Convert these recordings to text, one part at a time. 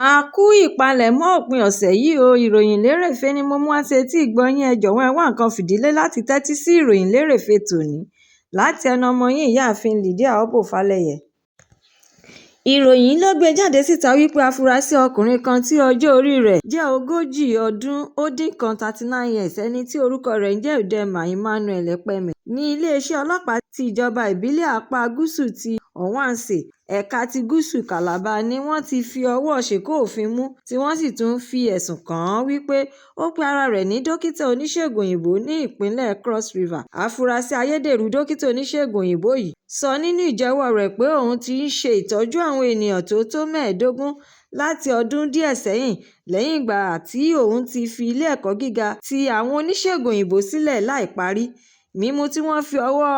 A kú ìpalẹ̀mọ́ òpin ọ̀sẹ̀ yìí o. Ìròyìn lérèfé ni mo mú wá sí etí ìgbọ́ yín. Ẹ jọ̀wọ́, ẹ wá nǹkan fìdílé láti tẹ́tí sí ìròyìn lérèfé tòní láti ẹnu ọmọ yín, Ìyáàfin Lydia Obò Falẹyẹ. Ìròyìn ló gbé jáde síta wípé afurasí ọkùnrin kan tí ọjọ́ orí rẹ̀ jẹ́ 40 ọdún ó dín kan, 39 years, ẹni tí orúkọ rẹ̀ ń jẹ́ Udema Emmanuel Epeme, ní iléeṣẹ́ ọlọ́pàá ti ìjọba ìbílẹ̀ apá gúúsù ti Owanse, ẹ̀ka ti gúúsù Calabar ni wọ́n ti fi ọwọ́ ṣìnkún òfin mú, tí wọ́n sì tún fi ẹ̀sùn kàn án wípé ó pe ara rẹ̀ ní dókítà oníṣègùn òyìnbó ní ìpínlẹ̀ Cross River. Afurasí ayédèrú dókítà oníṣègùn òyìnbó yìí sọ nínú ìjẹ́wọ́ rẹ̀ pé òun ti ń ṣe ìtọ́jú àwọn ènìyàn tó tó 15 láti ọdún díẹ̀ sẹ́yìn, lẹ́yìn ìgbà tí òun ti fi ilé ẹ̀kọ́ gíga ti àwọn oníṣègùn òyìnbó sílẹ̀ láì parí. Mímú tí wọ́n fi ọwọ́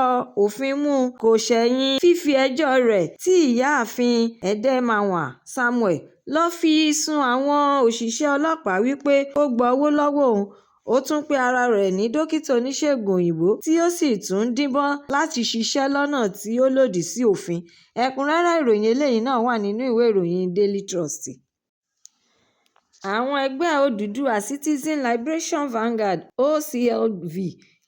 òfin mú un kò ṣẹ̀yìn fífi ẹjọ́ rẹ̀ tí Ìyáàfin Edemanwa Samuel lọ fi sun àwọn òṣìṣẹ́ ọlọ́pàá wípé ó gba owó lọ́wọ́ òun. Ó tún pe ara rẹ̀ ní dókítà oníṣègùn òyìnbó tí ó sì tún ń díbọ́n láti ṣiṣẹ́ lọ́nà tí ó lòdì sí òfin. Ẹ̀kúnrẹ́rẹ́ ìròyìn eléyìí náà wà nínú ìwé ìròyìn Daily Trust. Àwọn ẹgbẹ́ Odùduwà Citizen Liberation Vanguard, OCLV,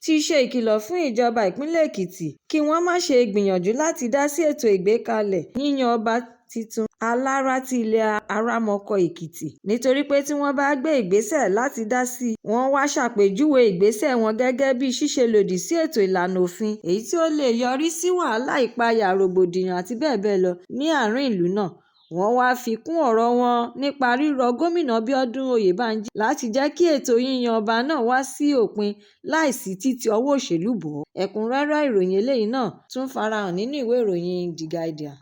ti ṣe ìkìlọ̀ fún ìjọba ìpínlẹ̀ Èkìtì kí wọ́n má ṣe gbìyànjú láti dá sí ètò ìgbékalẹ̀ yíyan ọba tuntun Alára ti ilẹ̀ Àràmọ̀kọ́ Èkìtì, nítorí pé tí wọ́n bá gbé ìgbésẹ̀ láti dá sí i, wọ́n wá ṣàpèjúwe ìgbésẹ̀ wọn gẹ́gẹ́ bí ṣíṣe lòdì sí ètò ìlànà òfin, èyí tí ó lè yọrí sí wàhálà, ìpayà, rògbòdìyàn àti bẹ́ẹ̀ bẹ́ẹ̀ lọ ní àárín ìlú náà. Wọ́n wá fi kún ọ̀rọ̀ wọn nípa rírọ Gómìnà Bíọ́dún Oyèbánjí láti jẹ́ kí ètò yíyan ọba náà wá sí òpin láì sí títí ọwọ́ òṣèlú bọ̀ ọ́. Ẹ̀kúnrẹ́rẹ́ ìròyìn eléyìí náà tún farahàn nínú ìwé ìròyìn The Guardian.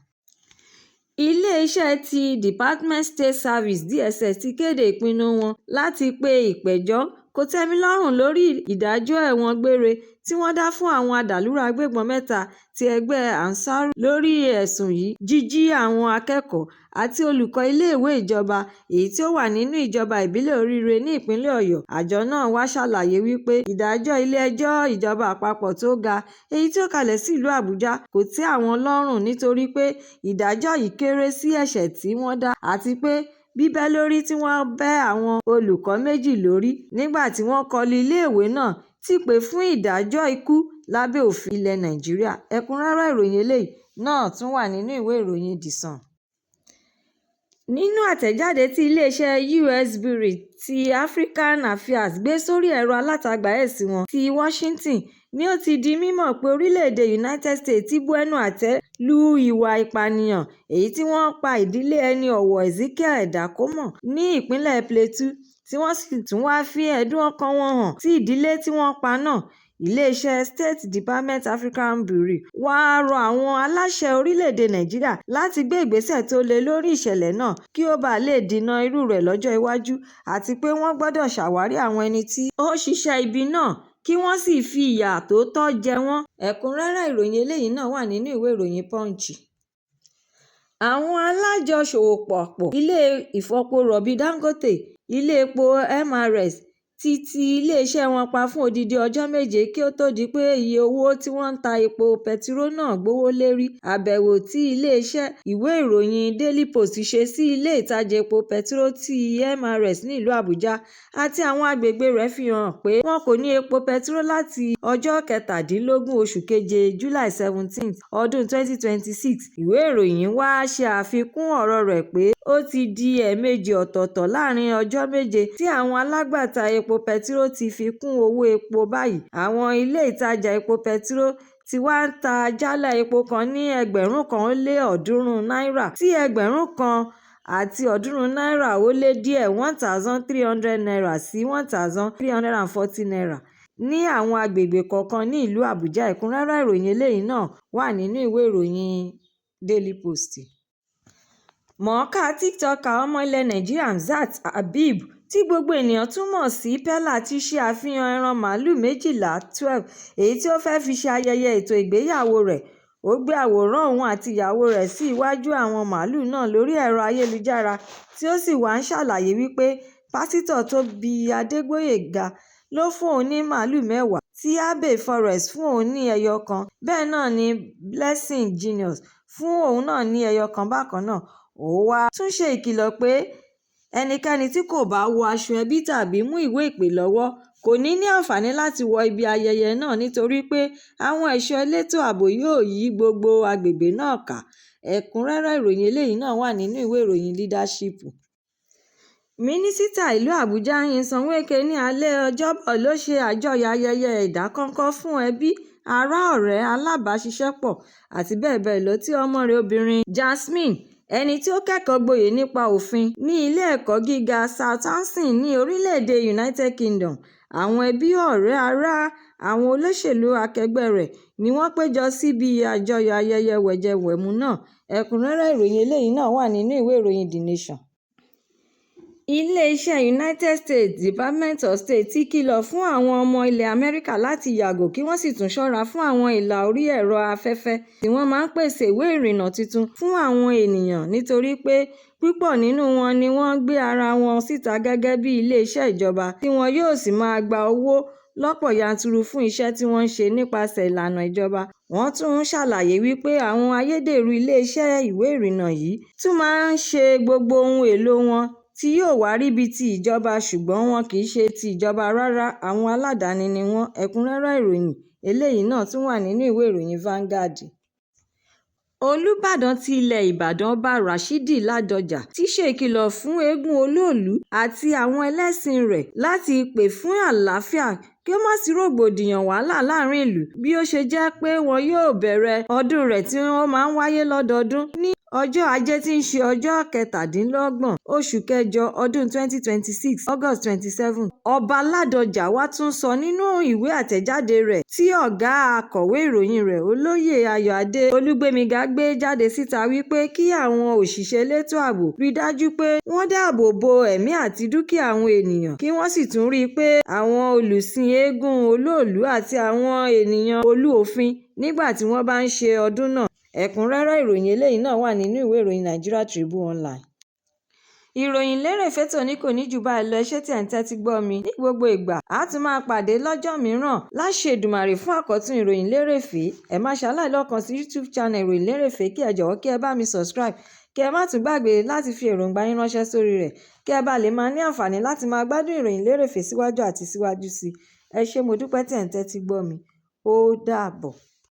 Ilé-iṣẹ́ ti Department State Service (DSS) ti kéde ìpinnu wọn láti pe ìpẹ̀jọ́ kòtẹ́milọ́rùn lórí ìdájọ́ ẹ̀wọ̀n gbére tí wọ́n dá fún àwọn adàlúrú agbébọn mẹ́ta ti ẹgbẹ́ Ansaru lórí ẹ̀sùn jíjí àwọn akẹ́kọ̀ọ́ àti olùkọ́ iléèwé ìjọba èyí tí ó wà nínú ìjọba ìbílẹ̀ Oríire ní ìpínlẹ̀ Ọ̀yọ́. Àjọ náà wá ṣàlàyé wípé ìdájọ́ ilé-ẹjọ́ ìjọba àpapọ̀ tó ga èyí tí ó kalẹ̀ sí ìlú Àbújá kò tẹ́ àwọn lọ́rùn nítorí pé ìdájọ́ yìí kéré sí ẹ̀ṣẹ̀ tí wọ́n dá, àti pé bíbẹ́ lórí tí wọ́n bẹ́ àwọn olùkọ́ méjì lórí nígbà tí wọ́n kọlu iléèwé náà ti pè fún ìdájọ́ ikú lábẹ́ òfin ilẹ̀ Nàìjíríà. Ẹ̀kúnrẹ́rẹ́ ìròyìn eléyìí náà tún wà nínú ìwé ìròyìn The Sun. Nínú àtẹ̀jáde tí iléeṣẹ́ US Bureau ti African Affairs gbé sórí ẹ̀rọ alátagbà X wọn ti Washington ni ó ti di mímọ̀ pé orílẹ̀-èdè United States ti bu ẹnu àtẹ́ lu ìwà ìpànìyàn èyí tí wọ́n pa ìdílé ẹni ọ̀wọ̀ Ezekiel Dachomo ní ìpínlẹ̀ Plateau, tí wọ́n sì tún wá fi ẹ̀dùn ọkàn wọn hàn sí ìdílé tí wọ́n pa náà. Iléeṣẹ́ State Department African Bureau wá rọ àwọn aláṣẹ orílẹ̀-èdè Nàìjíríà láti gbé ìgbésẹ̀ tó le lórí ìṣẹ̀lẹ̀ náà kí ó bàa lè dènà irú rẹ̀ lọ́jọ́ iwájú, àti pé wọ́n gbọ́dọ̀ ṣàwárí àwọn ẹni tí ó ṣiṣẹ́ ibi náà kí wọ́n sì fi ìyà tó tọ́ jẹ wọ́n. Ẹ̀kúnrẹ́rẹ́ ìròyìn eléyìí náà wà nínú ìwé ìròyìn Punch. Àwọn alájọṣòwòpapọ̀ ilé ìfọpo rọ̀bì Dangote, ilé epo MRS ti ti iléeṣẹ́ wọn pa fún odidi ọjọ́ 7 kí ó tó di pé iye owó tí wọ́n ń ta epo pẹtiró náà gbówó lérí. Àbẹ̀wò tí iléeṣẹ́ ìwé ìròyìn Daily Post ṣe sí ilé ìtajà epo pẹtiró ti MRS ní ìlú Àbújá àti àwọn agbègbè rẹ̀ fi hàn pé wọn kò ní epo pẹtiró láti ọjọ́ 17 oṣù keje, July 17, ọdún 2026. Ìwé ìròyìn wá ṣe àfikún ọ̀rọ̀ rẹ̀ pé ó ti di ẹ̀ẹ̀mejì ọ̀tọ̀ọ̀tọ̀ láàrin ọjọ́ 7 tí àwọn alágbàtà epo pẹtiró ti fi kún owó epo báyìí. Àwọn ilé ìtajà epo pẹtiró tí wá ń ta jálá epo kan ní 1,300 náírà sí 1,300 náírà ó lé díẹ̀, ₦1,300 sí ₦1,340, ní àwọn agbègbè kọ̀ọ̀kan ní ìlú Àbújá. Ẹ̀kúnrẹ́rẹ́ ìròyìn eléyìí náà wà nínú ìwé ìròyìn Daily Post. Mọ̀ọ́kà TikToker ọmọ ilẹ̀ Nàìjíríà Hamzat Habib tí gbogbo ènìyàn tún mọ̀ sí Peller ti ṣe àfihàn ẹran màlúù 12, 12 èyí tí ó fẹ́ fi ṣe ayẹyẹ ètò ìgbéyàwó rẹ̀. Ó gbé àwòrán òun àti ìyàwó rẹ̀ sí iwájú àwọn màlúù náà lórí ẹ̀rọ ayélujára tí ó sì wá ń ṣàlàyé wípé Pásítọ̀ Tóbi Adégbóyèga ló fún òun ní màlúù 10, tí Abbey Forest fún òun ní ẹyọ kan, bẹ́ẹ̀ náà ni Blessing Genius fún òun náà ní ẹyọ kan bákan náà. Ó wá tún ṣe ìkìlọ̀ pé Ẹnikẹ́ni tí kò bá wọ aṣọ ẹbí tàbí mú ìwé ìpè lọ́wọ́ kò ní ní àǹfààní láti wọ ibi ayẹyẹ náà nítorí pé àwọn ẹ̀ṣọ́ elétò ààbò yóò yí gbogbo agbègbè náà ká. Ẹ̀kúnrẹ́rẹ́ ìròyìn eléyìí náà wà nínú ìwé ìròyìn Leadership. Mínísítà ìlú Àbújá Nyesom Wike ní alẹ́ Ọjọ́bọ̀ ló ṣe àjọyọ̀ ayẹyẹ ìdákọ́ńkọ́ fún ẹbí, ará, ọ̀rẹ́, alábàáṣiṣẹ́pọ̀ àti bẹ́ẹ̀ bẹ́ẹ̀ lọ tí ọmọ rẹ̀ obìnrin Jasmine, ẹni tí ó kẹ́kọ̀ọ́ gboyè nípa òfin ní ilé ẹ̀kọ́ gíga Southampton ní orílẹ̀-èdè United Kingdom. Àwọn ẹbí, ọ̀rẹ́, ará, àwọn olóṣèlú akẹgbẹ́ rẹ̀ ni wọ́n péjọ síbi àjọyọ̀ ayẹyẹ wẹ̀jẹwẹ̀mu náà. Ẹ̀kúnrẹ́rẹ́ ìròyìn eléyìí náà wà nínú ìwé ìròyìn The Nation. Ilé-iṣẹ́ United States Department of State ti kìlọ̀ fún àwọn ọmọ ilẹ̀ Amẹ́ríkà láti yàgò kí wọ́n sì tún ṣọ́ra fún àwọn ìlà orí ẹ̀rọ afẹ́fẹ́ tí wọ́n máa ń pèsè ìwé ìrìnnà tuntun fún àwọn ènìyàn nítorí pé púpọ̀ nínú wọn ni wọ́n ń gbé ara wọn síta gẹ́gẹ́ bí ilé-iṣẹ́ ìjọba tí wọn yóò sì máa gba owó lọ́pọ̀ yanturu fún iṣẹ́ tí wọ́n ń ṣe nípasẹ̀ ìlànà ìjọba. Wọ́n tún ṣàlàyé wípé àwọn ayédèrú ilé-iṣẹ́ ìwé ìrìnnà yìí tún máa ń ṣe gbogbo ohun èlò wọn tí yóò wá rí bíi ti ìjọba ṣùgbọ́n wọn kì í ṣe ti ìjọba rárá, àwọn aládàáni ni wọ́n. Ẹ̀kúnrẹ́rẹ́ ìròyìn eléyìí náà tún wà nínú ìwé ìròyìn Vanguard. Olùbàdàn ti ilẹ̀ Ìbàdàn Ọba Rashidi Ládọ́jà ti ṣe ìkìlọ̀ fún eegun olóòlù àti àwọn ẹlẹ́sìn rẹ̀ láti pè fún àlàáfíà kí ó má sí rògbòdìyàn wàhálà láàrin ìlú bí ó ṣe jẹ́ pé wọn yóò bẹ̀rẹ̀ ọdún rẹ̀ tí ó máa ń wáyé lọ́dọọdún ní ọjọ́ Ajé tí í ṣe ọjọ́ 27 oṣù kẹjọ ọdún 2026 August 27. Ọba Ládọ́jà wá tún sọ nínú ìwé àtẹ̀jáde rẹ̀ tí ọ̀gá akọ̀wé ìròyìn rẹ̀ Olóyè Ayọ̀adé Olúgbémiga gbé jáde síta wípé kí àwọn òṣìṣẹ́ elétò ààbò rí dájú pé wọ́n dáàbò bo ẹ̀mí àti dúkìá àwọn ènìyàn kí wọ́n sì tún rí i pé àwọn olùsìn eégún olóòlù àti àwọn ènìyàn olú òfin nígbà tí wọ́n bá ń ṣe ọdún náà. Ẹ̀kúnrẹ́rẹ́ ìròyìn eléyìí náà wà nínú ìwé ìròyìn Nigeria Tribune Online. Ìròyìn lérèfé tòní kò ní jù báyìí lọ. Ẹ ṣé tí ẹ̀ ń tẹ́tí gbọ́ mi ní gbogbo ìgbà. A tún máa pàdé lọ́jọ́ mìíràn láṣẹ Èdùmàrè fún àkọ́tún ìròyìn lérèfé. Ẹ má ṣaláì lọ kàn sí YouTube channel ìròyìn lérèfé kí ẹ jọ̀wọ́ kí ẹ bá mi subscribe kí ẹ má tún gbàgbé láti fi èròǹgbà yín ránṣẹ́ sórí rẹ̀ kí ẹ bá lè máa ní àǹfààní láti máa gbádùn ìròyìn lérèfé síwájú àti síwájú sí i. Ẹ ṣé, mo dúpẹ́ tí ẹ̀ ń tẹ́tí gbọ́ mi. Ó dàbọ̀.